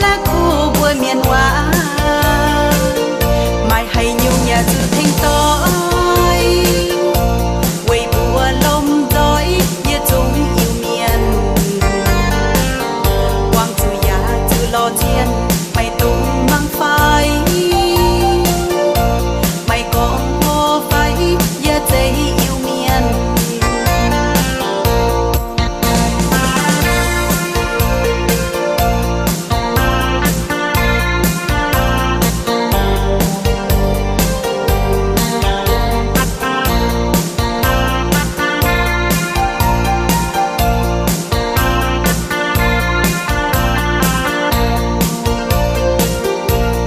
La'kuqv mbuo mienh waac, maaih haaix nyungc yaac zuqc tengx doix, weic mbuo lomh nzoih yietc zungv Iu-Mienh. Buangh zuqc yaac zuqc lorz zienh, maiv dungx mangc fai, maiv gorngv mbuo fai, yie zeiz Iu-Mienh.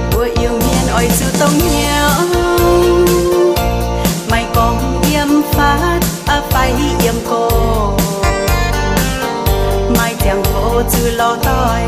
Mbuo Iu-Mienh oix zuqc dongh hnyouv, maiv gorngv yiem faatv fai yiem gorx, maaih ziangh hoc zuqc lorz doix,